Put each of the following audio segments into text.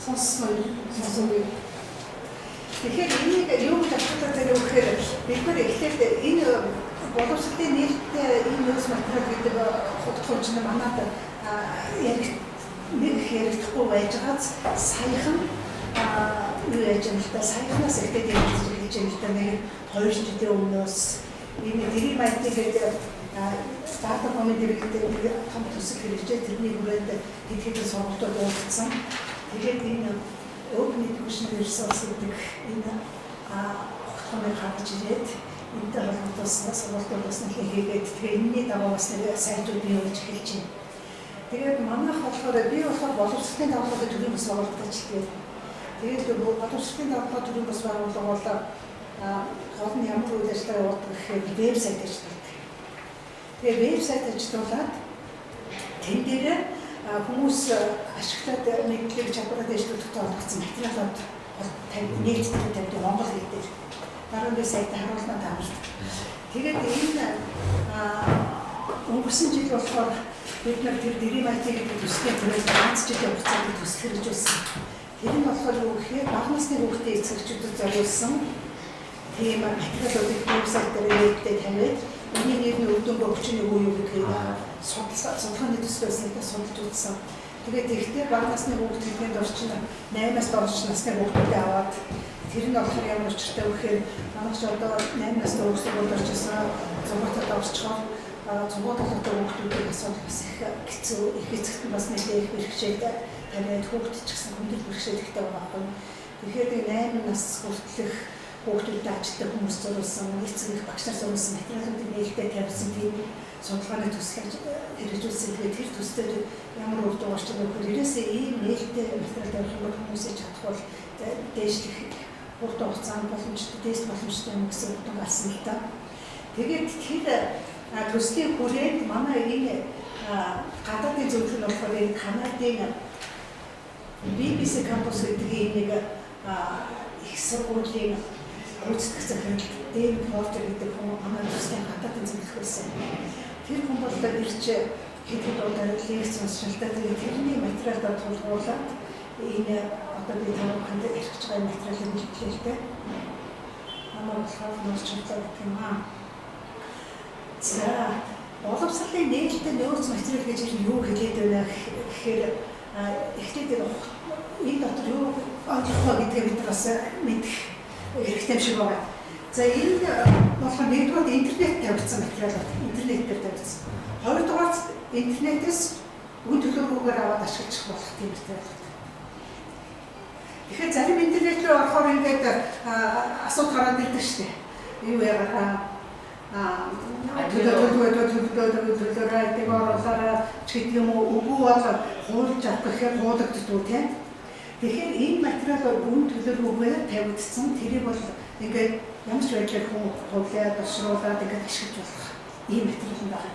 Сонссон уу? Сонсоогүй. Тэгэхээр энийг юу гэж асуудаг вэ гэхээр бид нар эхлээд энэ боловсролын нээлттэй энэ нөөц материал гэдэг хугацаанд чинь манад ярих нэг их яригдахгүй байжгаац саяхан юу яаж юм л та саяхнаас эхлээд яригдж эхэлж юм л та нэг 2 жилийн өмнөөс энэ Dream IT гэдэг дата комеди гэдэг нэг том төсөл хэрэгжээ, тэрний хүрээнд хэд хэдэн сургалтууд явагдсан. Тэгээд энэ Open Education Resource гэдэг энэ хугацааныг гаргаж ирээд энэтэй холбогдуулсан сургалтууд бас нэлээд хийгээд, тэгээ энэний дагуу бас нэг сайтууд бий болж эхэлж байна. Тэгээд манайх болохоор, би болохоор боловсролын дагуулгын төрийн бас байгууллагад ажилладаг. Тэгээд боловсролын дагуулгын төрийн бас байгууллага бол гол нь ямар үйл ажиллагаа явуулдаг гэхээр вебсайт ажилладаг. Тэгээд вебсайт ажиллуулад тэн дээр хүмүүс ашиглаад мэдлэг чадвараа дэвшлүүлэх олгоцсон материалууд нээлттэй тавьдаг монгол хэл дээр. Дараа нь би сайтаа харуулна та нарт. Тэгээд энэ өнгөрсөн жил болохоор бид нар тэр Dream IT гэдэг төслийн хүрээнд ганц жилийн хугацаанд төсөл хэрэгжүүлсэн. Тэр нь болохоор юу гэхээр бага насны хүүхдийн эцэгчүүдэд зориулсан тийм материалуудыг вебсайт дээр нээлттэй тавиад, энэний нэр нь үр дүнгээ өгч нэг үү юу гэдгийг судалгааны төсөл байсныг судалж үзсэн. Тэгээд тэгтээ бага насны хүүхд гэдгийн дор чинь 8-аас доош насны хүүхдүүдээ аваад, тэр нь болохоор ямар учиртай вэ гэхээр манай ч одоо 8 настай хүүхд сургуульд орчихсон, 6 тад орчихоор 6 7 хүүхдүүдийг асуудал бас их хэцүү, их эцэгт нь бас нэлээд их бэрхшээл таниад, хүүхд ч гэсэн хүндрэл бэрхшээл ихтэй байгаа байхгүй. Тэгэхээр нэг 8 нас хүртэлх хүүхдүүдэд ажилтдаг хүмүүс зориулсан, эцэг их, багш нар зориулсан материалуудыг нээлттэй тавьсан тийм судалгааны төсөл хэрэгжүүлсэн. Тэгээд тэр төслөөр ямар үр дүн гарч байгаа вэ гэхээр ерөөсөө ийм нээлттэй материал тавих юм бол хүмүүсийг чадах бол дээшлэх урт хугацаанд боломжтой, тест боломжтой юм гэсэн үр дүн гарсан л да. Тэгээд тэр төслийн хүрээнд манай энэ гадаадын зөвлөх нь болохоор энэ Канадын BBC Campus гэдэг ийм нэг их сургуулийн гүйцэтгэх захирал Дэвид Портер гэдэг хүн манай төслийн гадаадын зөвлөх байсан. Тэр хүн бол ирж хэд хэд удаа лекц уншсан л да. Тэгээд тэрний материалдаа тулгуурлаад энэ одоо би та бүхэнд ярих гэж байгаа материалыг бэлтлээ л дээ. Намайг болохоор нууц чулаа гэдэг юм аа. За, боловсролын нээлттэй нөөц материал гэж юу хэлээд байна гэхээр эхлээд энэ дотор юу ойлгох вэ гэдгээ бид бас мэдэх хэрэгтэй юм шиг байна. За, энэ болохоор нэгдүгээр интернет тавигдсан материалууд, интернет дээр тавигдсан. Хоёрдугаар, интернетээс үн төлөөргүйгээр аваад ашиглах болох тийм материалууд. Тэгэхээр зарим интернет рүү орохоор ингээд асуудал гараад ирдэг шүү дээ. Юу яагаад төлөө төлөө төлөө төлөө төлөөрэй гэдэг оруулаарай ч гэдэг юм уу, үгүй бол хуулж авах гэхээр хуулагддаг, тийм. Тэгэхээр энэ материал үн төлөөргүйгээр тавигдсан. Тэрийг бол ингээд ямар ч байдлаар хүн хуулиад бошруулад ингээд ашиглаж болох ийм материал юм байна.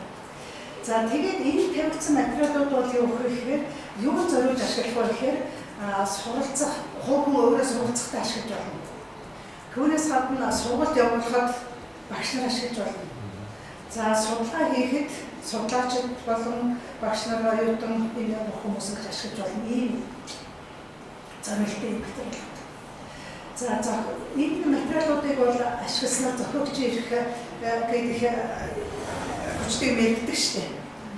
За, тэгээд энэ тавигдсан материалууд бол юу гэхээр юу зориулж ашиглах вэ гэхээр суралцах, хувь хүн өөрөө суралцахдаа ашиглаж болно. Түүнээс гадна сургалт явуулахад багш нар ашиглаж болно. За, судалгаа хийхэд судлаачид болон багш нар, оюутан, энэ бүх хүмүүс ингэж ашиглаж болно. Ийм зориултын материалууд. За, энэ материалуудыг бол ашигласнаар зохиогчийн эрх гэдэг хүчтэй мэддэг шүү дээ.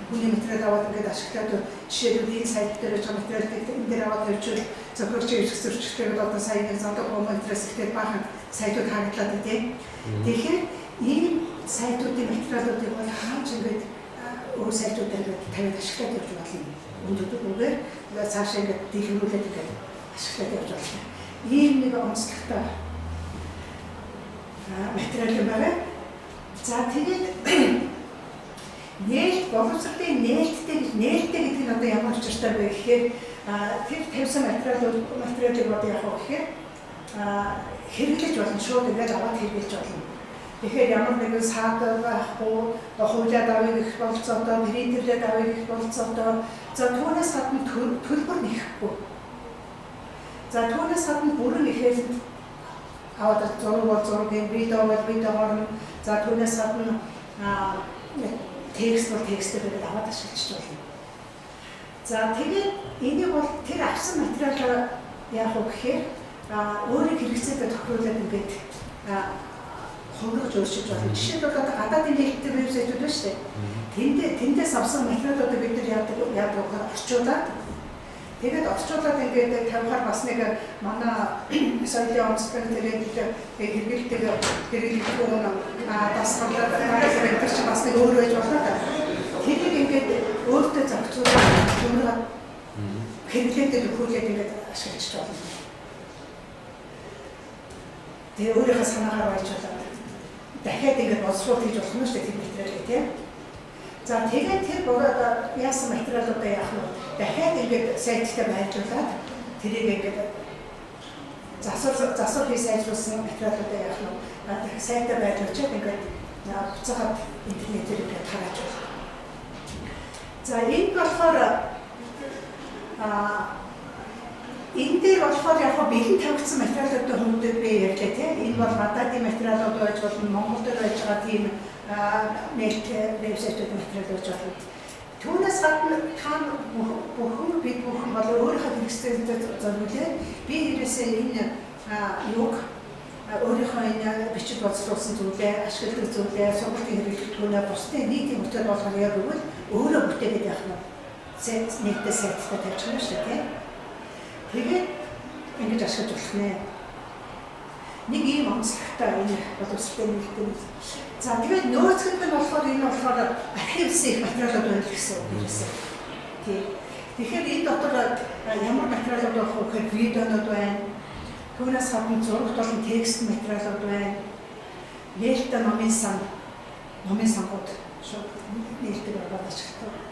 Хүний материал аваад ингээд ашиглаад, жишээлбэл, энэ сайт дээр байж байгаа материалыг энэ дээр аваад тавьчихвал зохиогчийн эрх зөрчилтэй. Одоо сая нэг зодог материал ихтэй баахан сайтууд хаагдлаад тийм. Тэгэхээр ийм сайтуудын материалуудыг бол хаач ингээд өөр сайтууд дээр ингээд тавиад ашиглаад явж болно. Үн төлөвлөгөөр цаашаа ингээд дэлгэрүүлээд ингээд ашиглаад явж болно. Ийм нэг онцлогтой материал юм байна. За, тэгээд нээлт, боловсролын нээлттэй гэж, нээлттэй гэдэг нь одоо ямар учиртай вэ гэхээр тэр тавьсан материалыг одоо яг вэ гэхээр хэрэглэж болно, шууд ингээд аваад хэрэглэж болно. Тэгэхээр ямар нэгэн саад байхгүй, хуулиад авъя гэх болцоотой, принтерлээд авъя гэх болцоотой. За, түүнээс гадна төлбөр нэхэхгүй. За, түүнээс гадна бүрэн ихээр аваад зураг бол зураг, видео бол видеогоор нь, за, түүнээс гадна текст бол текстээр ингээд аваад ашиглаж болно. За, тэгээд энийг бол тэр авсан материалаа яах вэ гэхээр өөрийн хэрэгцээтэй тохируулаад ингээд хувиргаж өөрчилж болно. Жишээлбэл одоо гадаадын нээлттэй вебсайтууд байна шүү дээ. Тэндээс авсан материалуудыг бид нар яадаг гэхээр орчуулад, тэгээд орчуулад ингээд тавихаар бас нэг манай соёлын онцлог тэрээд хэрэгэлдэг хэрэглэдэг дасгалаад энэ чинь бас нэг өөр байж болно та. Тэрийг ингээд өөртөө зохицуулаад хувиргаад хэрэглээтэй нөхөрлөд ингээд ашиглаж болно. Тэгээ өөрийнхөө санаагаар баяжуулаад дахиад ингээд боловсруул хийж болох нь шүү дээ тэр материалыг, тийм. За, тэгээд тэр бороод яасан материалуудаа яах вэ? Дахиад ингээд сайттай байрлуулад тэрийг ингээд засвар хий сайжруулсан материалуудаа яах нь сайтаа байрлуулчаад ингээд буцаагаад интернетээр ингээд тарааж байна. За, энэ болохоор энэ дээр болохоор яг бэлэн тавигдсан материалуудын хувьд би ярьлаа, тийм. Энэ бол гадаадын материалууд байж болно, Монгол дээр байж байгаа тийм нээлттэй вебсайтууд материал байж болно. Түүнээс гадна та бүхэн, бид бүхэн бол өөрийнхөө хэрэгцээтэй зориулаад би хэрээсээ энэ юуг өөрийнхөө энэ бичиж боловсруулсан зүйлээ, ашигладаг зүйлээ, сургалтын хэрэглэгдэхүүнээ бусдын нийтийн бүтээл болгоно гэвэл өөрөө бүтээгээд явах нь нээлттэй сайттай тавьчих юм шүү дээ, тийм. Тэгээд ингэж ашиглаж болох нэ. Нэг ийм онцлогтой энэ боловсролтой нээлттэй. За, тэгээд нөөцгөнд нь болохоор энэ болохоор архивсэн их материалууд байна гэсэн үг юм. Тийм. Тэгэхээр энэ дотор ямар материалууд байх вэ гэхээр видеонууд байна. Түүнээс гадна зурагт болон текст материалууд байна. Нээлттэй номын сан, номын сангууд шууд нээлттэй ороод ашигладаг.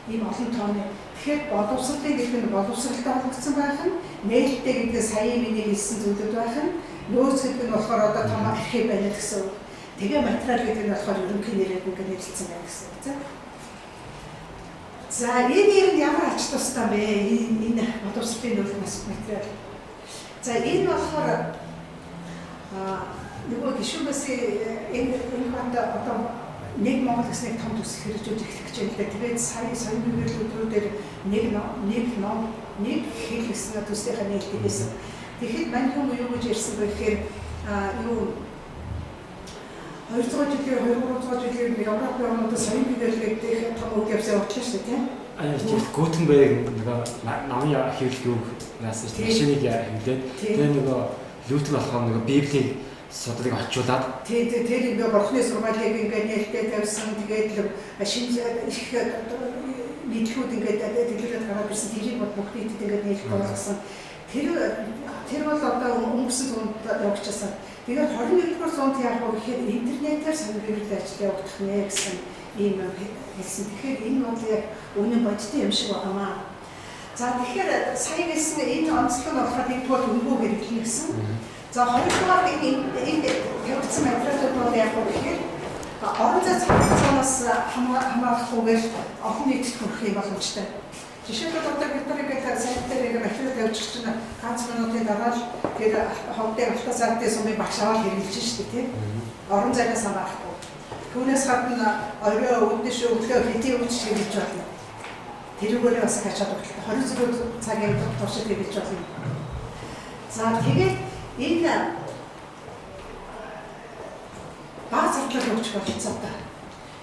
Ийм олон тооны. Тэгэхээр боловсролын гэдэг нь боловсролтой холбогдсон байх нь, нээлттэй гэдэг нь сая миний хэлсэн зүйлүүд байх нь, нөөц гэдэг нь болохоор одоо том архив байна гэсэн үг. Тэгээ материал гэдэг нь болохоор ерөнхий нэрээр ингээд нэрлэгдсэн байна гэсэн үг. За, энэ ер нь ямар ач тустай бэ? Энэ боловсролын нөөц материал. За, энэ болохоор нөгөө гишүүнээс энэ ханд одоо нэг Монгол гэсэн нэг том төсөл хэрэгжүүлж эхлэх гэж байна л да. Тэгээд сая соёл мэргэжлийн өдрүүдээр нэг ном, нэг хэл гэсэн төслийнхаа нээлтийг байсан. Тэгэхэд мань хүмүүс юу гэж ярьсан бэ гэхээр юу 200 жилийн 2 300 жилийн Европын орнуудад соёл мэргэжил гэдэг том үг явсан явуулсан шүү дээ, тийм. Аа, Гутенберг нөгөө намын хэвлэл юу яасан шүү дээ. Машиныг хэвлээд тэгээ нөгөө Лютер болохоор нөгөө Библийг судрыг орчуулад тий, тэр ингээ бурхны сургаалыг ингээ нээлттэй тавьсан. Тэгээд л шинэ их мэдлгүүд ингээ дэлгэрээд гараад ирсэн. Тэрийг бол бүх нийтэд ингээ нээлттэй болгосон. Тэр бол одоо өнгөрсөн зуунд явагдчихсан. Тэгээд 21-р зуунд яах вэ гэхээр интернетээр сонирхол ажил явагдах нэ гэсэн ийм юм хэлсэн. Тэгэхээр энэ бол яг үнэн бодиттой юм шиг байна. За, тэгэхээр сая хэлсэн энэ онцлог нь болохоор нэгдүгээр өнгөө хэрэглэнэ гэсэн. За, хоёрдугаар энэ тавигдсан материалууд бол яг вэ гэхээр орон зай хугацаанаас хамаарахгүйгээр олон нийтэд хүрэх боломжтой. Жишээлбэл, одоо бид нар ингээд сайт дээр ингээд материал тавьчих чинь ганц минутын дараа л тэр ховдын алтан саадын сумыг багш аваад хэрэглэж шүү дээ, тийм. Орон зайнаас хамаарахгүй. Түүнээс гадна орой, өдөш, өглөө хэдийн үеч хэрэглэж болно. Тэрүүгээрээ бас их ач холбогдолтой. 24 цагийн туршид хэрэглэж болно. За, тэгээд энэ бага зардлал өгч болцоотой.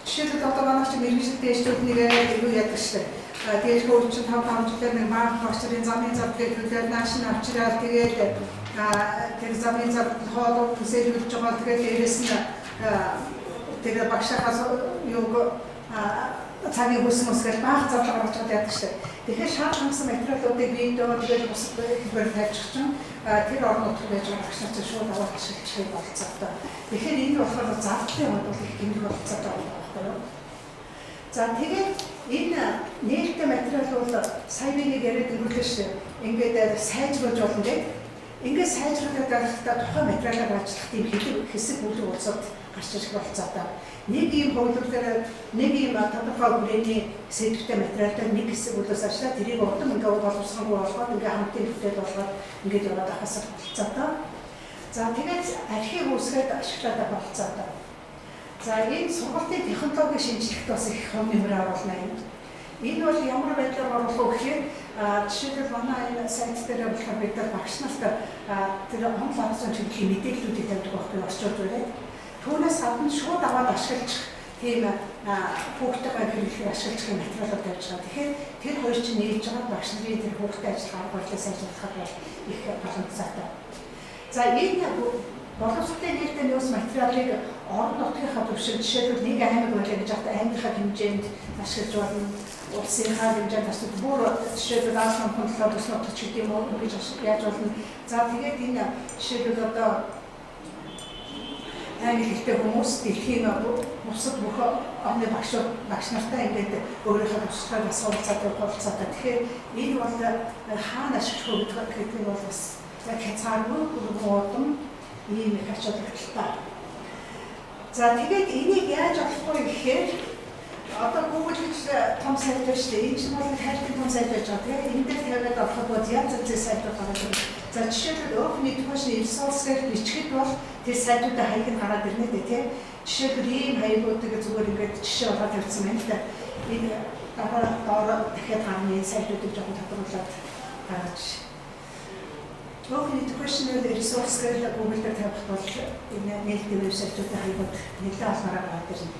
Жишээлбэл, одоо манай чинь мэргэжилтэн ээжүүд нэг юу яадаг шүү дээ. Тэгээд хөө чинь 5 5 жилээр нэг баг багш нарын замын зардлыг төлөөд нааш нь авчираад, тэгээд тэр замын зардал, хоол төсөөлүүлж байгаа. Тэгээд дээрэс нь тэр багшаахаас юуг цагийн хөлс мөсгөл бага зардал гаргаж байгаа яадаг шүү дээ. Тэгэхээр шаар хангасан материалуудыг видео, тэгээд бусад хэлбэрээр тавьчих чинь тэр орон нутгад байж байгаа багш нар чинь шууд аваад ашиглах болцоотой. Тэгэхээр энэ болохоор зардлын хувьд бол их тэмдэг болцоотой байгаа байхгүй юу? За, тэгээд энэ нээлттэй материал бол сая би нэг яриад өнгөрлөө шүү дээ. Ингээд сайжруулж болно гэдэг. Ингээд сайжруулаад байхдаа тухайн материалаар ажиллах тийм хэлэг хэсэг бүлэг улсад гарч ирэх болцоотой. Нэг ийм хувилбар дээр, нэг ийм тодорхой хүрээний сэдвтэй материалтай нэг хэсэг бүлээс ажиллаад тэрийг удам ингээд боловсронгүй болгоод, ингээд хамтын бүтээл болгоод ингээд яваад авахаас болцоотой. За, тэгээд архив үүсгээд ашиглаад болцоотой. За, энэ сургалтын технологийн шинжлэхт бас их хувь нэмэр оруулна юм. Энэ бол ямар байдлаар оруулах вэ гэхээр Жишээлбэл, манай энэ сайт дээр болохоор бид нар багш нарт тэр онол арга зүйн чиглэлийн мэдээллүүдийг тавьдаг байхгүй, орчуулж бариад. Түүнээс гадна шууд аваад ашиглах тийм хүүхдтэйгээ хэрэглэхээр ашиглах юм материалууд тавьж байгаа. Тэгэхээр тэр хоёр чинь нийлж байгаа багш нарын тэр хүүхдтэй ажиллах арга барилыг сайжруулахад бол их боломжтой. За, энэ боловсролын нээлттэй нөөц материалыг орон нутгийнхаа түвшинд, жишээлбэл, нэг аймаг байлаа гэж яхад аймгийнхаа хэмжээнд ашиглаж болно. Улсынхаа хэмжээнд ашиглаж, бүр жишээлбэл, Ази номхон талаар төс нутаг ч гэдэг юм уу, ингэж яаж болно. За, тэгээд энэ жишээлбэл, одоо англи хэлтэй хүмүүс дэлхийн бусад бүх орны багш багш нартай ингээд өөрийнхөө туршлагыг бас хуваалцаад хуваалцаатай. Тэгэхээр энэ бол хаана ашиглах вэ гэдэг нь бол бас яг хязгааргүй, бүрэн удам ийм их ач холбогдолтой. За, тэгээд энийг яаж олох вэ гэхээр одоо Google гэж том сайт байна шүү дээ. Энэ чинь бол хайлтын том сайт байж байгаа. Тэгээд энэ дээр тавиад олоход бол янз янзын сайтууд гараад ирнэ. За, жишээлбэл, Open Education Resource гэж бичихэд бол тэр сайтуудын хаяг нь гараад ирнэ дээ, тийм. Жишээлбэл, ийм хаягуудыг зүгээр ингээд жишээ болгоод тавьсан байна л да. Энэ дараа доор дахиад гарна, энэ сайтуудыг жоохон тодруулаад гаргаж. Open Educational Resource гэж Google дээр тавих бол энэ нээлттэй вебсайтуудын хаягууд нэлээд олноороо гараад ирнэ.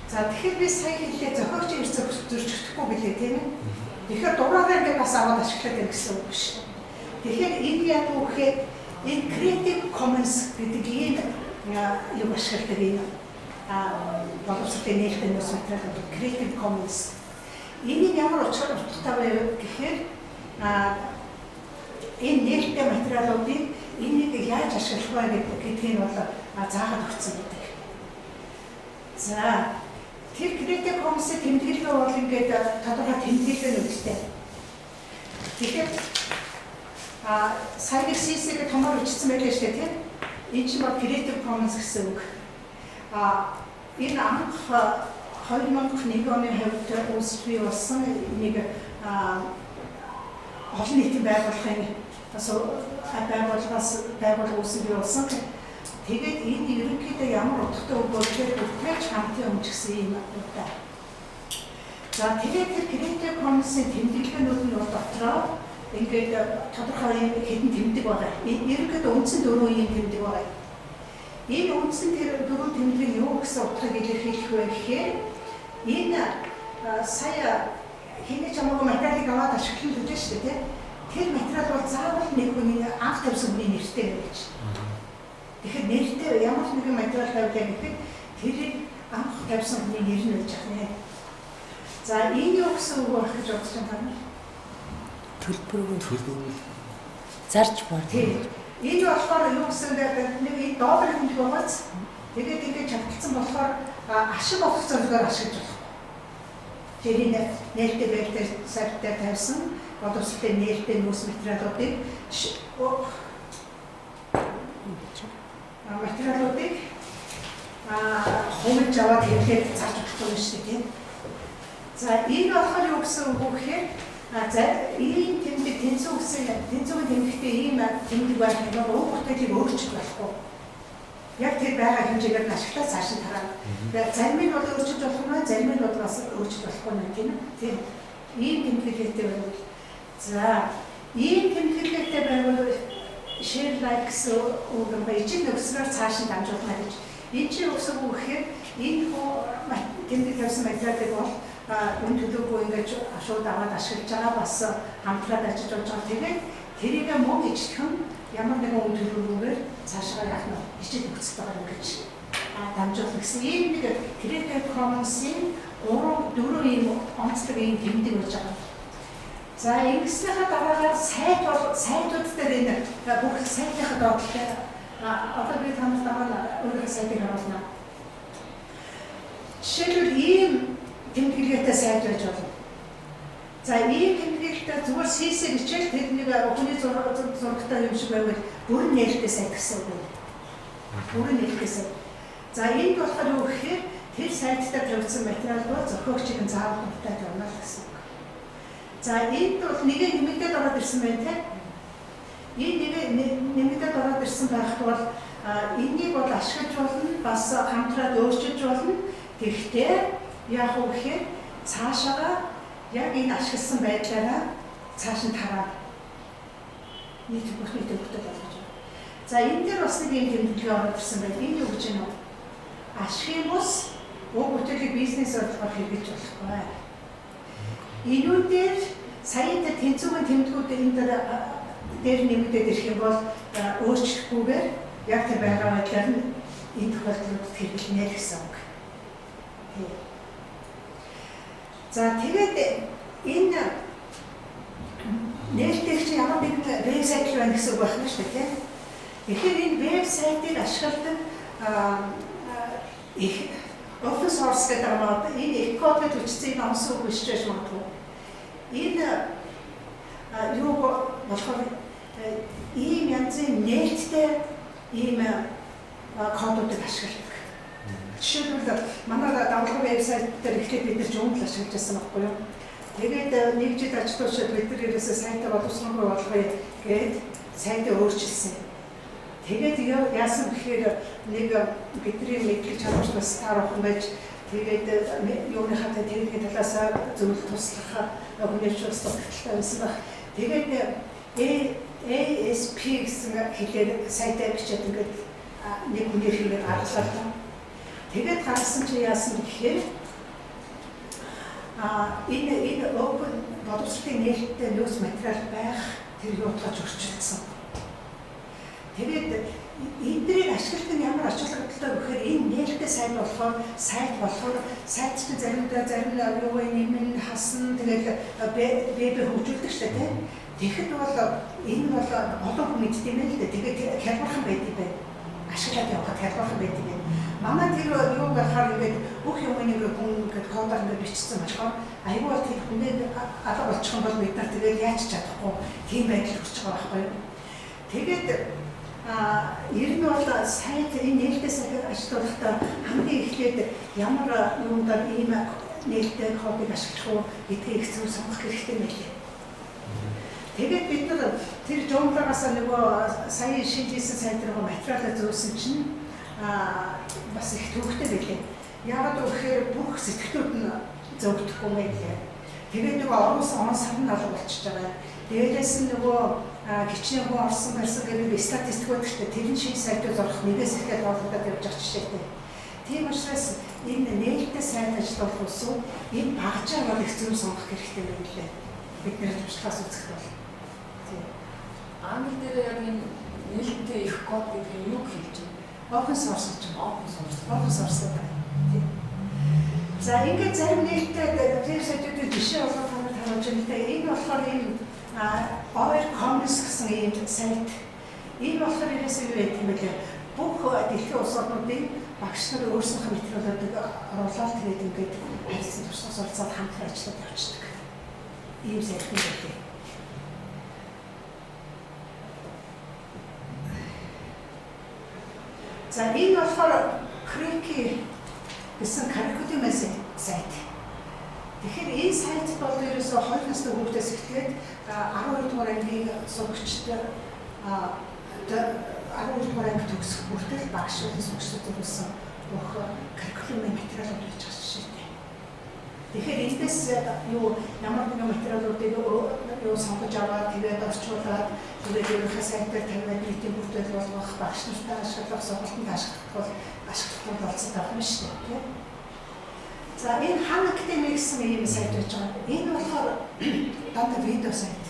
За, тэгэхээр би сая хэллээ, зохиогчийн эрх зөрчигдөхгүй билээ, тийм ээ. Тэгэхээр дураараа ингээд бас аваад ашиглаад байна гэсэн үг биш. Тэгэхээр энэ яг юу гэхээр энэ Creative Commons гэдэг ийм юу ашигладаг, энэ боловсролын нээлттэй нөөц материал Creative Commons. Энэ нь ямар учир утгатай вэ гэхээр энэ нээлттэй материалуудыг энийг яаж ашиглах вэ гэдгийг бол заагаад өгсөн байдаг. За, тэр Creative Commons-ийн тэмдэглэгээ бол ингээд тодорхой тэмдэглэгээнүүдтэй. Тэгэхээр сая нэг CC-г томоор бичсэн байлаа шүү дээ, тийм. Энэ чинь бол Creative Commons гэсэн үг. Энэ анх 2001 оны хавьд үүсэж бий болсон нэг олон нийтийн байгууллагын бас байгууллагаас байгууллага үүсэж бий болсон. Тэгээд энэ ерөнхийдөө ямар утгатай үг вэ гэхээр бүтээлч хамтын өмч гэсэн ийм утгатай. За, тэгээд тэр Creative Commons-ийн тэмдэглэгээнүүд нь бол дотроо ингээд тодорхой юм хэдэн тэмдэг байгаа. Ерөнхийдөө үндсэн дөрвөн ийм тэмдэг байгаа. Энэ үндсэн тэр дөрвөн тэмдэг нь юу гэсэн утгыг илэрхийлэх вэ гэхээр энэ сая хэний ч хамаагүй материалыг аваад ашиглан л үжээ шүү дээ, тийм. Тэр материал бол заавал нэг хүний, анх тавьсан хүний нэртэй гэж. Тэгэхээр нэртэй ямар нэгэн материал тавилаа гэхэд тэрийг анх тавьсан хүний нэр нь байж ах нэ. За, энэ юу гэсэн үг байх гэж бодож байна та нар? Төлбөргүй. Төлбөргүй. Зарж бор. Тийм. Энэ болохоор юу гэсэн бэ? Нэг энэ долларын хэмжээ байгааз тэгээд ингээд чагталсан болохоор ашиг олох зорилгоор ашиглаж болох. Тэрийг нээлттэй байдлаар сайт дээр тавьсан боловсролын нээлттэй нөөц материалуудыг хумж аваад хэвлээд зарж болохгүй юм шүү дээ, тийм. За, энэ болохоор юу гэсэн үг вэ гэхээр за, ийм тэмдэг, тэнцүү гэсэн, тэнцүүгийн тэмдэгтээ ийм тэмдэг байх юм бол уг бүтээлийг өөрчилж болохгүй. Яг тэр байгаа хэмжээгээр нь ашиглаад цааш нь тараа. Тэгээд зарим нь бол өөрчилж болох нь, зарим нь бол бас өөрчилж болохгүй юм, тийм ээ. Тийм. Ийм тэмдэглэлтэй байвал, за, ийм тэмдэглэлтэй байвал share alike гэсэн үг юм ба ижил нөхцлөөр цааш нь дамжуулна гэж. Энэ чинь юу гэсэн үг гэхээр энэ хуу тэмдэг тавьсан материалыг бол үн төлөөгүй ингэж шууд аваад ашиглаж байгаа, бас хамтраад ажиллаж болж байгаа. Тэгээд тэрийг мөн ижилхэн ямар нэгэн үн төлөөгүйгээр цаашаа яах нь ижил нөхцөлтэйгээр ингэж дамжуулах гэсэн ийм нэг Creative Commons-ийн гурван дөрөв ийм онцлог ийм тэмдэг байж байгаа. За, ингэснийхаа дараагаар сайт бол сайтууд дээр энэ бүх сайтынхаа доотлол одоо би та нарт дараа нь өөрийнхөө сайтыг харуулна. Жишээлбэл, ийм тэмдэглэгээтэй сайт байж болно. За, ийм тэмдэглэлтэй зүгээр CC бичээл тэр нэг хүний зурагтай юм шиг байвал бүрэн нээлттэй сайт гэсэн үг байна. Бүрэн нээлттэй сайт. За, энд болохоор юу гэхээр тэр сайттай тавигдсан материал бол зохиогчийг нь заавал дуртай тавина л гэсэн үг. За, энд бол нэгэ нэмэгдээд ороод ирсэн байна, тийм. Энэ нэгэ нэмэгдээд ороод ирсэн байхад бол энийг бол ашиглаж болно, бас хамтраад өөрчилж болно. Тэгэхдээ яах вэ гэхээр цаашаага Яг энэ ашигласан байдлаараа цааш нь тараа. Нийт бүх нийт төвөгтэй болгож байна. За энэ дээр бас нэг юм тэмдэглэл ороод ирсэн байна. Энэ юу гэж юм бэ? Ашигын бус уг бүтээлийг бизнес бодлогоор хэрэглэж болохгүй. Энүүдээр сая энэ тэнцвэрийн тэмдгүүд энэ дээр нэмэгдээд ирэх юм бол өөрчлөхгүйгээр яг тэр байгаа байдлаар нь энэ тохиолдлуудад хэрэглэнэ гэсэн үг. За тэгээд энэ нээлттэй чинь ямар нэгэн вебсайт л байна гэсэн үг байна шүү дээ, тийм. Тэгэхээр энэ вебсайтыг ашигладаг их open source гэдэг юм аа. Энэ их код гэж үчсэн энэ онсон үг биш ч байж магадгүй. Энэ юу болохоор ийм янзын нээлттэй ийм кодуудыг ашигладаг. Жишээлбэл манай давлгаа вебсайт дээр эхлээд бид нар Joomla ашиглаж байсан байхгүй юу? Тэгээд нэг жил ажиллуулшаад бид нар ерөөсөө сайтаа боловсронгүй болгоё гээд сайтаа өөрчилсөн. Тэгээд яасан гэхээр нэг бидний мэдлэг чадварч бас таархан байж тэгээд юуныхаа техникийн талаас зөвлөлт туслах хүнээс туслах хэрэгтэй байсан баг. Тэгээд ASP гэсэн хэлээр сайтаа бичээд ингээд нэг хүний хэрэгээр гаргалаа л даа. Тэгээд гаргасан чинь яасан гэхээр энэ open боловсролын нээлттэй нөөц материал байх тэр юутгаж өрчилсөн. Тэгээд эднийг ашиглах нь ямар ач холбогдолтой гэхээр энэ нээлттэй сайт болохоор сайт чинь заримдаа зарим юу нэмэн хасна тэгээд веб хөгжүүлдэг шүү дээ, тийм. Тэгэхэд бол энэ бол олон хүн мэддэг юм л дээ. Тэгээд хялбархан байд юм байна. Ашиглаад явахад хялбархан байд юм байна. Манай тэр юу гэхээр ингээд бүх юм нэг хүн ингээд кодоор ингээд бичсэн болохоор айгүй бол тэр хүнээ алга болчих юм бол бид нар тэгээд яаж ч чадахгүй тийм байдал хүрч байгаа байхгүй юу. Тэгээд ер нь бол сайт энэ нээлттэй сайт ашиглахдаа хамгийн эхлээд ямар юмдаар ийм нээлттэй кодыг ашиглах уу гэдгийг их зөв сонгох хэрэгтэй байлээ. Тэгээд бид нар тэр Joomla-гаас нөгөө сая шинжээсэн сайт руу материалаа зөөсөн чинь бас их төвөгтэй байлээ. Яагаад гэвэл бүх сэтгэлүүд нь зөвгдөхгүй байлээ. Тэгээд нөгөө оруулсан он сар нь алга болчихж байгаа. Дээрээс нь нөгөө хичнээн хүн орсон барьсан гэдэг статистик байдаг шүү дээ. Тэр нь шинэ сайтууд орох нэгээс ихэд орлогдоод явж байгаа жишээтэй. Тийм учраас энэ нээлттэй сайт ажиллах усуу энэ багжаа бол их зөв сонгох хэрэгтэй байлээ. Бид нэр туршлагаас үзэх бол. Тийм. Англи дээр яг энэ нээлттэй их код гэдэг нь юу хэлж байна? Open source гэж байна. Open source. Open source гэдэг. Тийм. За ингээд зарим нээлттэй вебсайтуудын жишээ болгоод та нарт харуулж байна л да. Энэ болохоор энэ OER Commons гэсэн ийм сайт. Энэ болохоор ерөөсөө юу гэдэг юм бэ? Бүх дэлхийн улс орнуудын багш нар өөрсдийнхөө материалуудыг оруулаад тэгээд ингээд харилцан туршлага суралцаад хамтран ажиллаад явчихдаг. Ийм сайт юм байна. За энэ болохоор Curriki гэсэн curriculum сайт. Тэгэхээр энэ сайт бол ерөөсөө 2 настай хүүхдээс эхлээд 12 дугаар ангийн сурагчид 12 дугаар анги төгсөх хүртэл багш болон сурагчдад зориулсан бүх curriculum-ын материалууд байж байгаа жишээтэй. Тэгэхээр эндээс юу ямар нэгэн материалуудыг юу сонгож аваад тэгээд орчуулад тэгээд ерөнхий сайтаар тавиад нийтийн бүртгэл болгох, багш нартай ашиглах, сургалтанд ашиглах бол ашиглах болцоод байх юм шүү дээ, тийм. За энэ Khan Academy гэсэн ийм сайт байж байгаа. Энэ болохоор дандаа видео сайт.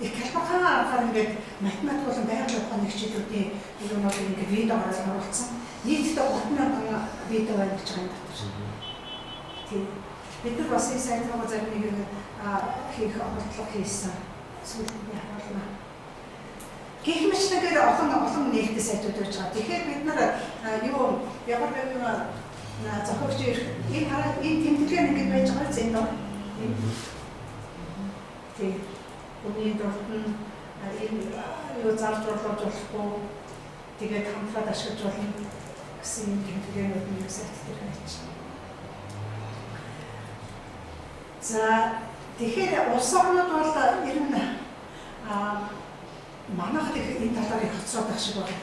Их хялбархан аргаар ингээд математик болон байгалийн ухааны хичээлүүдийн юмнуудыг ингээд видеогоор оруулсан. Нийтдээ 30,000 видео байна гэж байгаа юм дотор. Тийм. Бид нар бас энэ сайт руу зарим нэг хийх оролдлого хийсэн. Сүүлд нь харуулна. Гэх мэтчилэнгээр олон нээлттэй сайтууд байж байгаа. Тэгэхээр бид нар юу ямар нэгэн зохиогч энэ хараа энэ тэмдэглэл ингээд байж байгаа зэн дор. Тийм. Өмнөний дурд нь энэ юу зарж орлож болохгүй тэгээд хамтраад ашиглаж болно гэсэн юм тэмдэглэнүүд нэг сайт дээр байж. За тэгэхээр улс орнууд бол ер нь манайх их энэ талаар их хоцроод байх шиг байна.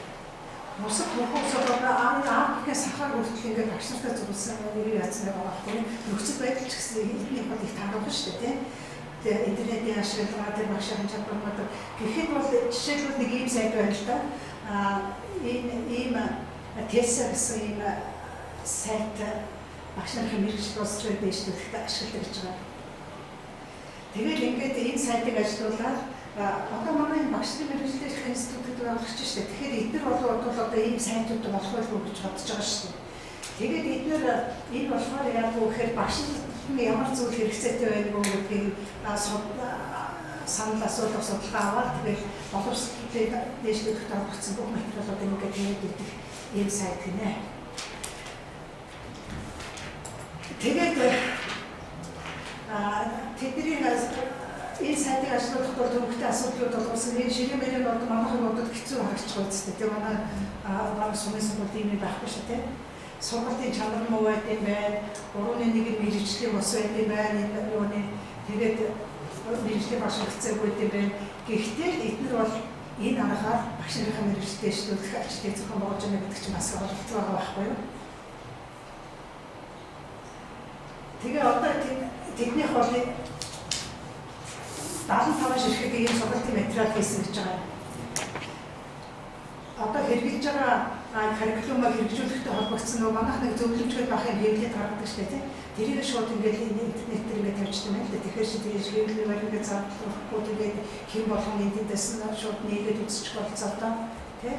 Бусад бүх улсууд одоо Африкийн сахар хүртэл ингээд багш нартай зөвлөсөн нэрийг яатсан байгаа байхгүй. Нөхцөл байдал ч гэсэн эднийх бол их таарах шүү дээ, тийм. Тэгээ интернетийн ашиглалгаа тэр багшийн чадвар мадar гэхэд бол жишээлбэл нэг ийм сайт байна л да. Энэ ийм TESA гэсэн ийм сайт багш нарын мэргэжил боловсролыг дэвшлэхэд ашигладаг гэж байгаа. Тэгэл ингээд энэ сайтыг ажилуулаад одоо манай энэ багш нарын мэргэжлийн институт гэдэг байгуулагч шүү дээ. Тэгэхээр эдгээр бол одоо ийм сайтууд болох байлгүй гэж бодож байгаа шүү дээ. Тэгээд эдгээр энэ болохоор яг юу гэхээр багш нар ямар зүйл хэрэгцээтэй байна вэ гэдгийг санал асуулга судалгаа аваад тэгэл боловсролыг дэвшлэхэд холбогдсон бүх материалуудыг ингээд тэгээд идэх ийм сайт гинэ. Тэгээд тэдний энэ сайтыг ашиглах бол төвөгтэй асуудлууд болсон. Энэ ширээ мэрийн одоо манайхан бодод хэцүү харагдчих үстэй. Тэгээ манай баг сумын сургуульд ийм байхгүй шүү дээ. Сургуулийн чанар муу байд юм байна. 3-1 нь мэргэжлийн бос байд юм байна. Энэ юуны тэгээд мэргэжлийн багш хэрэгцээгүй байд юм байна. Гэхдээ эднэр бол энэ аргаар багш нарын мэргэжлээ дэвшлүүлэх ажлыг зохион байгуулж байгаа гэдэг чинь бас оролцоо байгаа байхгүй юу? Тэгээ одоо тэднийх бол 75 ширхэг ийм сургалтын материал хийсэн гэж байгаа. Одоо хэрэгжилж байгаа каррикулумыг хэрэгжүүлэхтэй холбогдсон нөгөө манайх нэг зөвлөмжтэй байх юм хэвлэлд гаргадаг шүү дээ, тийм. Тэрийг шууд ингээд интернет дээр ингээд тавьчихсан юм байна л да. Тэгэхээр чи тэр хэвлэлээр ингээд задлахгүй тэгээд хэн болгон эндээс нь шууд нээгээд үзчих болцоо тийм.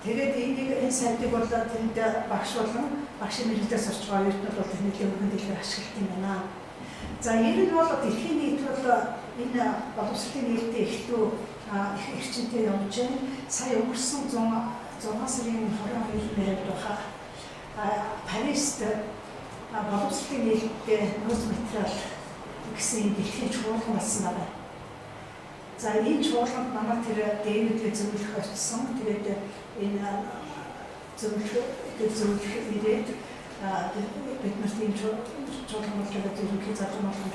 Тэгээд энэ сайтыг бол тэнд багш болон багшийн мэргэжлээр сурч байгаа оюутнууд бол нэлээд өргөн дэлгэр ашигладаг юм байна. За ер нь бол дэлхийн нийт бол энэ боловсролын нээлттэй эхлүү их эрчимтэй явж байна. Сая өнгөрсөн 6 сарын 22-нд хавьд баха Парист боловсролын нээлттэй нөөц материал гэсэн дэлхийн чуулган болсон байна. За энэ чуулганд манай тэр Дэвидгээ зөвлөх очсон. Тэгээд энэ зөвлөх ирээд бид нарт ийм чуулган боллоо гэдэг ерөнхий залуу болгон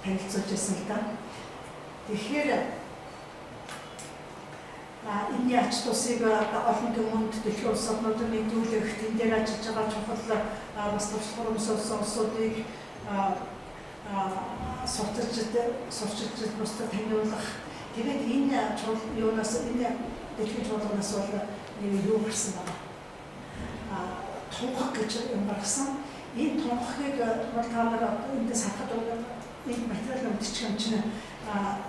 танилцуулж байсан л да. Тэгэхээр энэний ач тусыг олон түмэнд дэлхийн улс орнуудад мэдүүлэх, тэн дээр ажиллаж байгаа чухал бас туршлага урамшуулсан улсуудыг сурчилж бусдад таниулах. Тэгээд энэ юунаас энэ дэлхийн чуулганаас бол нэг юу гарсан байна. Тунхаг гэж юм гаргасан. Энэ тунхагийг бол та нар эндээс харахад энэ материал мэдчих юм чинь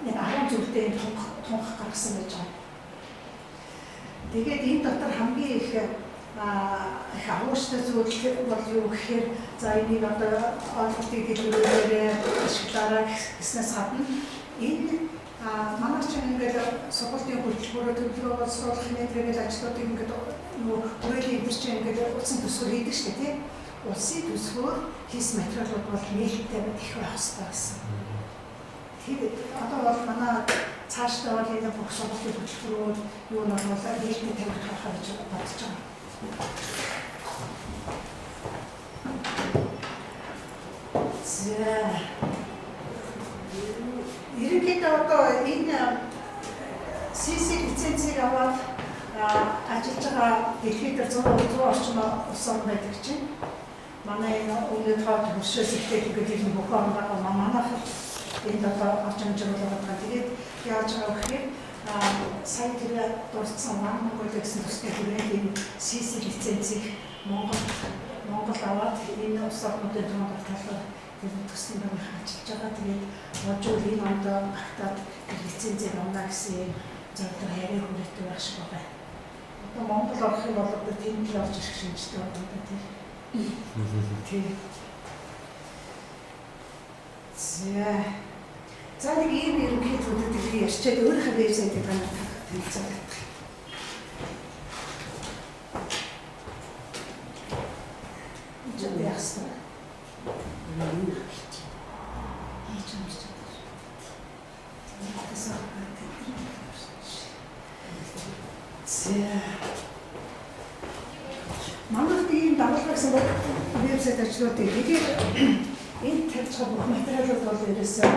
нэг 10 зүйлтэй энэ тунхаг гаргасан байж байгаа. Тэгээд энэ дотор хамгийн их агууштай зүйл бол юу гэхээр за энийг одоо ойлголтыг дэлгэрүүлээрээ ашиглаарай гэснээс гадна энэ манай чинь ингээд сургуулийн хөтөлбөрөөр төлөвлөгөө боловсруулах нэтрэгээл ажлуудыг ингээд нөгөө хүрээлийн эдгээр чинь ингээд улсын төсвөр хийдэг шүү дээ, тийм. Улсын төсвөр хийсэн материалууд бол нээлттэй их байх ёстой гэсэн. Тэгээд одоо бол манай цаашдаа бол энэ бүх сургуулийн хөтөлбөрүүд юу нь бол нээлттэй тавигдах байхаа гэж бодож байгаа. За ерөнхийдөө одоо энэ CC лицензийг аваад ажиллаж байгаа дэлхийд 100 орчим улс орн байдаг чинь. Манай энэ өмнөд хойд хөршөөс эхлээд ингээд энэ бүх орн байгаа. Манайх энд одоо орж амжируулаад байгаа. Тэгээд яаж байгаа гэхээр сая тэр дурдсан One Mongolia гэсэн төслийн хүрээнд энэ CC лицензийг Монгол аваад энэ улс орнуудын дунд талаар тэр төслийн дагуу ажиллаж байгаа. Тэгээд модуль энэ онд багтаад лицензийг авна гэсэн юм зорилго яриа хүрээтэй байх шиг байгаа. Одоо Монгол орох юм бол одоо тэнд л орж ирэх шинжтэй байна да тийм. Тийм. За. За нэг ийм ерөнхий зүйлүүд их ярьчаад өөрийнхөө вебсайтыг та нарт танилцуулах. Энд яах вэ? Манайд ийм дагуулга гэсэн вебсайт ажлуудыг тэгээд энд тавьж байгаа бүх материалууд бол ерөөсөө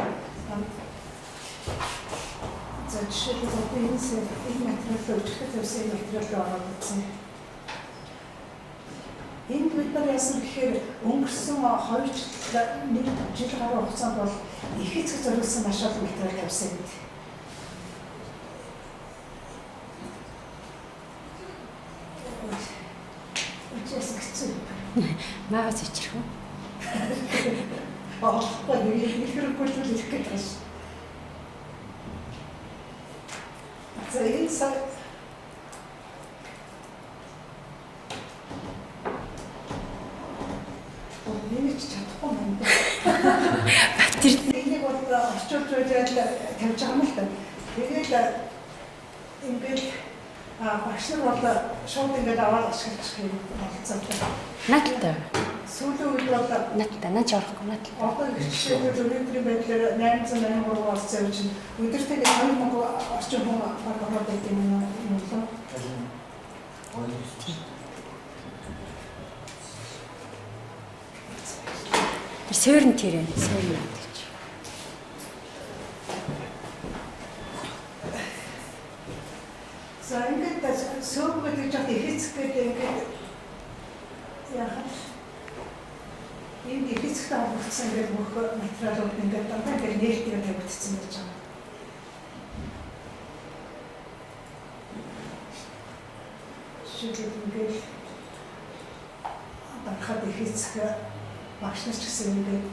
За, жишээлбэл одоо энэ энэ материалаа өчигдөр тавьсан энэ материалаа ороод үзсэн. Энд бид нар яасан гэхээр өнгөрсөн 2 жил 1 жил гаруй хугацаанд бол их эцэг зориулсан маш олон материал тавьсан энд. Үчээс хэцүү. Маагаас ичрэх үү? Олохгүй нэг хэрэггүй л ирэх гээд байгаа ш. За, энэ сая Миний ч чадахгүй юм байна. Батэр. Энийг бол орчуулж байгаад тавьж байгаа юм л да. Тэгээд ингээд багш нар бол шууд ингээд аваад ашиглах юм болцоотой. Наадтай. Сүүлийн үед бол Наадтай, наа чи орохгүй наадтай. Одоо жишээлбэл өнөөдрийн байдлаар 883 орсон юм чинь өдөртөө нэг 2000 орчим хүн баг ороод байт юм уу лөө. Тэр суурин тэр юм, суурин гэж. За, ингээд сөөг гэдэг жаад их эцэг гэдэг ингээд яхаа энд их эцэгтэй холбогдсон ингээд бүх материалууд ингээд дандаа ингээд нээлтээр тавигдсан байж байгаа. Жишээлбэл ингээд дарахад их эцэг багш нар ч гэсэн ингээд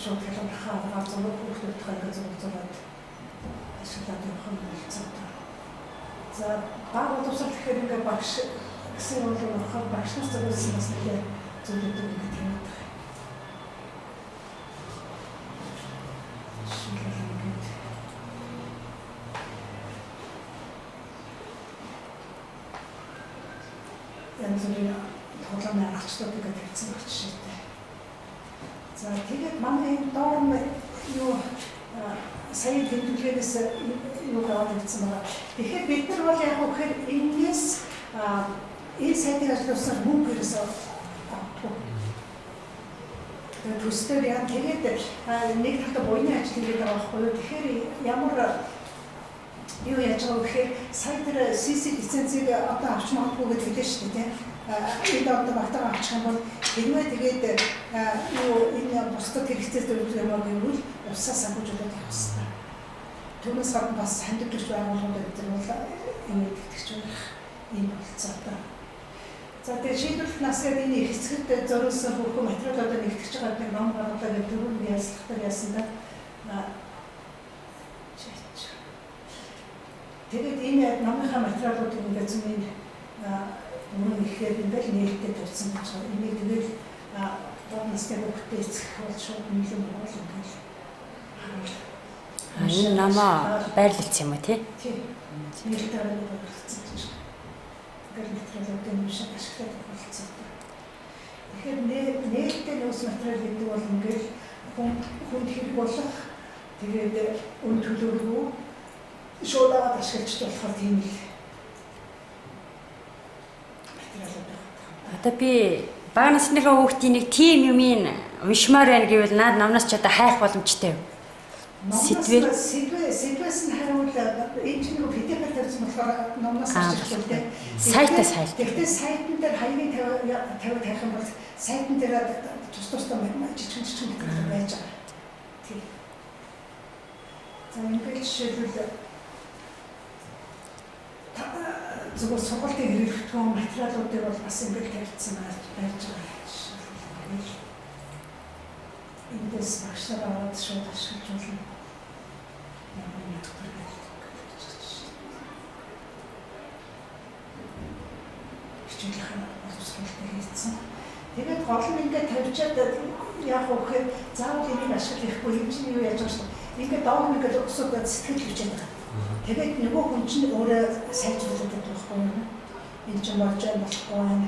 шууд хялбархаа аваад зураг хүүхдүүдтэй ингээд зураг зураад ашиглаад явах юм болцоотой. За, баг боловсрол гэхээр ингээд багш гэсэн бол орохоор багш нар зориулсан бас нэлээ зүйлүүд ингээд тавиад байгаа. Жишээлбэл ингээд янз бүрийн тоглоомын аргачлалууд ингээд тавьсан баг жишээтэй. За, тэгээд манай энэ доор нь юу сая тэмдэглэнээс юу аваад ирсэн байгаа. Тэгэхээр бид нар бол яг үхээр энэс энэ сайтыг ажиллуулснаар мөнгө ерөөсөө авахгүй. Тэгээд төсдөр яа тэгээд нэг талдаа буйны ажил хийгээд байгаа байхгүй юу. Тэгэхээр ямар юу яаж байгаа вэ гэхээр сая тэр CC лицензийг одоо авч магадгүй гэж хэлээ шүү дээ, тийм. Энэ одоо багтаага авчих юм бол хэрвээ тэгээд юу энэ бусдад хэрэгцээ зүйл юм аа гэвэл усаа санхүүжүүлээд явах хэрэгтэй. Түүнээс гадна бас хандив төрч байгууллагууд энэ төр бол юм итгэж байх ийм болцоотой. За, тэгээд шийдвэрлэх нас гэдэг энэ их эцэгт зориулсан бүх материалуудаа нэгтгэж байгаа нэг ном гаргалаа гэдэг түрүүн яслах дээр яасан да. Тэгээд энэ номынхаа материалуудыг ингээд зүүн энэ бүрэн ихээр ингээд нээлттэй тавьсан гэж байгаа. Энийг тэгээд бод насны хүүхдтэй эцэг бол шууд нийлэн бол ингээд харуул. Энэ номоо байрлалцсан юм уу тий? Тий. Нээлттэй байрлалцсан гэж. Ингээд материалуудыг уншаад ашиглаад болцоотой. Тэгэхээр нээлттэй нөөц материал гэдэг бол ингээд хүнд хэрэг болох, тэгээд үн төлөвлөгөө шууд аваад ашиглаж болохоор тийм л материалууд байна. Одоо би бага насныхаа хүүхдийн нэг тийм юмыг уншмаар байна гэвэл наад номноос ч одоо хайх боломжтой юу? Сэдвээр сэдвээс нь хариул энэ чинь нэг PDF-ээр тавьсан болохоор номноос ашиглах үү. Сайтаас хайл. Гэхдээ сайтан дээр хаягийн 50 тавих юм бол сайтан дээр тус тусдаа жижигэн жижигэн материал байж байгаа. Тийм. За, ингээд жишээлбэл зүгээр сургалтын хэрэглэгдэх материалуудыг бол бас ингээд тавьчихсан байж байгаа. Жишээлбэл эндээс багш нар аваад шууд ашиглаж болно. Ямар нэг төр гэж хичээлийнх боловсруулалтыг хийсэн. Тэгээд гол нь ингээд тавьчаад яах вэ гэхээр заавал энийг ашиглахгүй юм чинь юу яаж байгаа шүү. Ингээд доор нь ингээд өсөд сэтгэл хүчээд байгаа. Тэгээд нөгөө хүн чинь өөрөө сайжруулаад байдаг байхгүй юу? Энэ чинь болж байгаа болохгүй байна.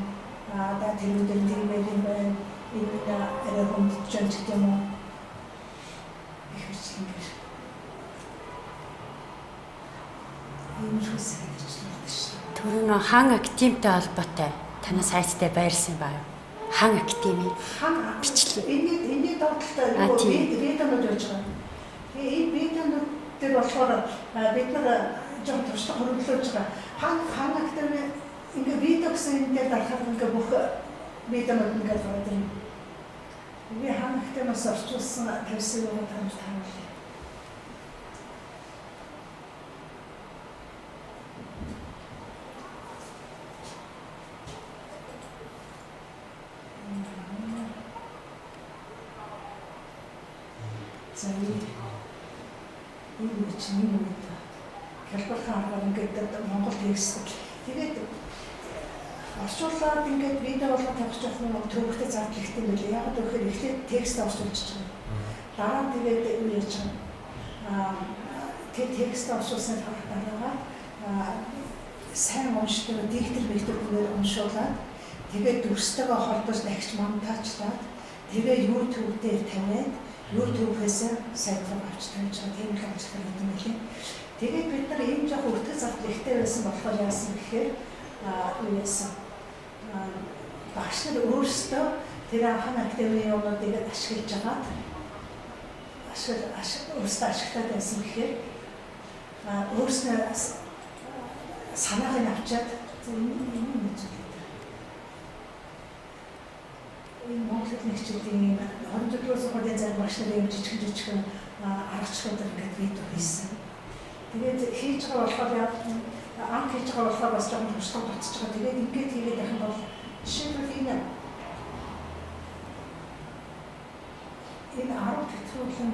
Аа да тэр өдөр тиймээ юм байна. Энэ арай хүндэж байгаа ч гэдэг юм уу. Их хэвчлэнгээр. Иймэрхүү сайт ажилладаг шүү. Түрүү нөө хан академитай холбоотой танай сайттай байрлсан баа юу? Хан академи. Хан бичлэг. Энэний доод талдаа нөгөө видеонууд байж байгаа. Тэгээ энэ видеонууд дээр болохоор бид нар жоохон туршлага хөрөнгөлөж байгаа. Хан Академи ингээ видео гэсэн энэ дээр дарахаар ингээ бүх видеонууд ингээд гараад ирнэ. Би Хан Академиас орчуулсан тавьсан юм таньж таруулъя. За энэ чинь юм уу? Хялбархан аргаар ингээд Монгол текст. Тэгээд орчуулаад ингээд видео болгоо тавих жоохон төвөгтэй зардал ихтэй юм билээ. Яг гэвэл эхлээд текст орчуулж байгаа. Дараа нь тэгээд юу яаж байгаа. Тэр текст орчуулсны дараагаар сайн уншдаг диктор мэгтэр хүнээр уншуулад тэгээд дүрстэйгээ холбож дахиж монтажлаад тэгээд YouTube дээр тавиад YouTube-ээс сайт руу авч тавьж байгаа тийм л ажиллагаа хийдэг юм билээ. Тэгээд бид нар ийм жоох өртөг зардал ихтэй байсан болохоор яасан гэхээр юу яасан багш нар өөрсдөө тэр Хан Академийн юмнуудыг ашиглаж агаад өөрсдөө ашиглаад байсан гэхээр өөрснөө санааг нь авчиад энэ юм зүйл энэ Монгол хэлний хичээлийн 24 сургуулийн зарим багш нарын юм жижигхэн аргачлалуудаар ингээд видео хийсэн. Тэгээд хийж байгаа болохоор анх хийж байгаа болохоор бас жоохон туршлага татчих байгаа. Тэгээд ингээд хийгээд байх юм бол жишээлбэл энэ 10 тэтгэврэн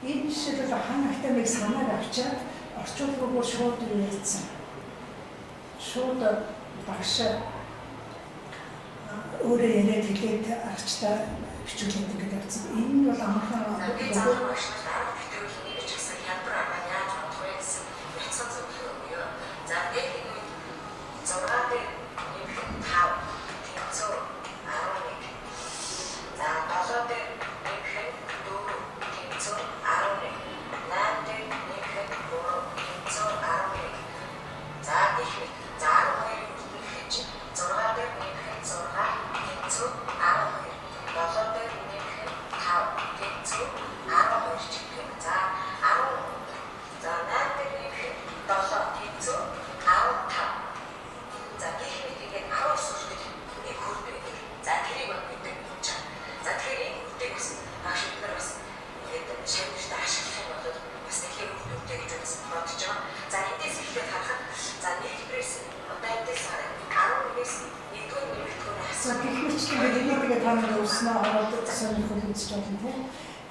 энэ жишээлбэл Хан Академиг санааг авчиад орчуулгаагүй шууд юу яатсан. Шууд багш өөрөө яриад хэлээд аргачлаа бичүүлээд ингээд явцсан. Энэ нь бол амархан багш нар арга хэтрүүлэн нэрч гисэн хялбар арга яаж бодох вэ гэсэн бяцхан зөвлөгөө өгье. За нэг 6 дээр нэмэх нь 5, тэнцүү 11. За 7 дээр нэмэх нь 4, тэнцүү 11. 8 дээр нэмэх нь 3, тэнцүү 11. За гэх мэт. За 12-ыг нэмэх чинь 6 дээр нэмэх нь 6, тэнцүү 12. 7 дээр нэмэх нь 5, тэнцүү 12 ч гэх юм. За 10. За 8 дээр нэмэх нь 7, тэнцүү 15. За гэх мэт ингээд 19 хүртэл нэг хөрд байдаг. За тэрийг бол бид нар мэдж байгаа. За тэгэхээр энэ хөрдийг бас багш бид нар бас ингээд шавнартай ашиглах юм бол бас нэлээд үр дүнтэй гэж бас бодож байгаа. За эндээс эхлээд харахад за нийлбэрээс одоо эндээс хараад 11-ээс 1-р нэмэгдэх нь За гэх мэт энийг тэгээд та нар өөрснөө ороод сонирхол үзэж болно тийм.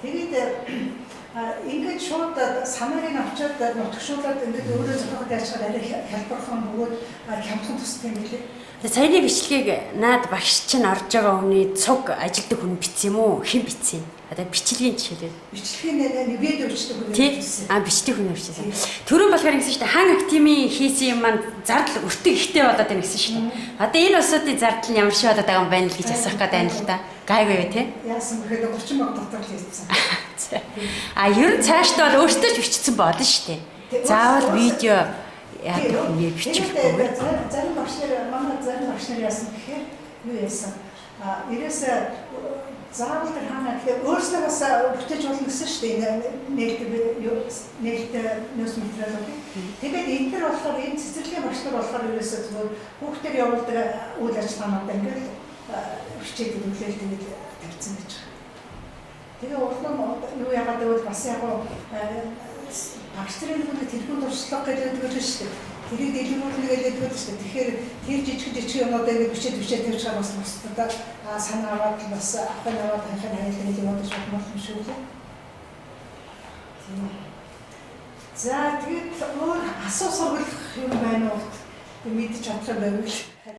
Тэгээд ингээд шууд санааг нь авчиад нутагшуулад ингээд өөрөө зохиогод яачаад арай хялбархан бөгөөд хямдхан төстэй юм билээ. Саяны бичлэгийг наад багш чинь орж байгаа хүний цуг ажилтдаг хүн бичсэн юм уу? Хэн бичсэн? Одоо бичлэгийн жишээлээ. Бичлэгийн нэг видео бичдэг хүн бичсэн. Аа бичдэг хүн бичсэн. Түрүүн болохоор ингэсэн шүү дээ. Хан Академийн хийсэн юм маань зардал өртөг ихтэй болоод байна гэсэн шүү дээ. Одоо энэ улсуудын зардал нь ямар шиг болоод байгаа юм байна л гэж асуух гээд байна л да. Гайгүй юу те? Яасан бэхээр 30 мянга дотор л хийсэн. А ер нь цаашдаа бол өөртөө ч бичсэн болно шүү дээ. Заавал видео яадаг хүний бичихгүй. Зарим багш нар манай зарим багш нар яасан гэхээр юу яасан? А ерөөсөө заавал тэр хаана гэхээр өөрснөө бас бүтээж болно гэсэн шүү дээ. Нээлттэй нөөц материалуудыг. Тэгээд энэ төр болохоор энэ цэцэрлэгийн багш нар болохоор ерөөсөө зүгээр хүүхдээр явуулдаг үйл ажиллагаануудаа ингээд бичээд өглөөл тэгээд тавьсан гэж байгаа. Тэгээ улам юу яагаад гэвэл бас яг багш нарын нэг тэрхүү туршлага гэдэг л шүү дээ. Тэрийг дэлгэрүүлнэ гэдэг л шүү дээ. Тэгэхээр тэр жижиг юмнуудаа ингэ бичээд тавьчихаар бас бусдад санаа аваад бас авах аваад хайхын хайлаа гэж бодож болох юм шиг лээ. Тийм. За тэгээд өөр асуу сургалах юм байна уу? Мэдчих чадах байвал.